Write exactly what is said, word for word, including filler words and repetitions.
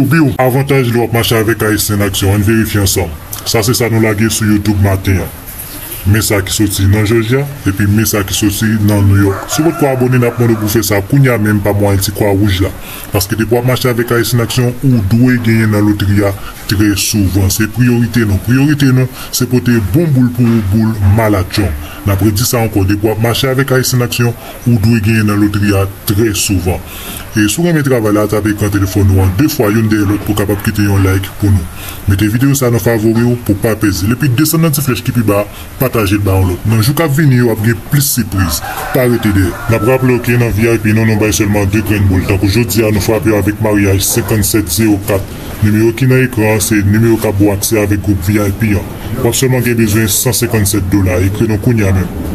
Piw, avantaj lè w ap mache avèk Ayisyen Aksyon, ann verifye ansanm. Sa se sa nou lage sou YouTube maten an. Men sa ki soti nan Jòjya, epi men sa ki soti nan Nouyòk. Si w potko abòne, n ap mande w pou w fè sa kounye a menm pa mwayen ti kwa wouj la. Paske depi w ap mache avèk Ayisyen Aksyon, ou dwe genyen nan lotri a trè souvan. Se priyorite nou. Priyorite nou, se pote bon boul pou ou, boul malatchon. N ap redi sa ankò, depi w ap mache avèk Ayisyen Aksyon, ou dwe genyen nan lotri a trè souvan. E si w renmen travay la, tape ekran telefòn ou an de fwa, youn dèyè lòt, pou w kapab kite yon like pou nou. Mete videyo sa nan favori w pou w pa pèdi l. Epi desann nan ti flèch ki pi ba a, pataje l ba yon lòt. Nan jou k ap vini yo, w ap gen plis sipriz. Pa rete dèyè. N ap raple w ke nan V I P nou, nou bay sèlman de grenn boul. Tankou jodi a, nou frape yo avèk maryaj senkannsèt zewo kat. Nimewo ki nan ekran an se nimewo k ap ba w aksè avèk gwoup V I P an. W ap sèlman gen bezwen san senkannsèt dola. Ekri nou kounye a menm.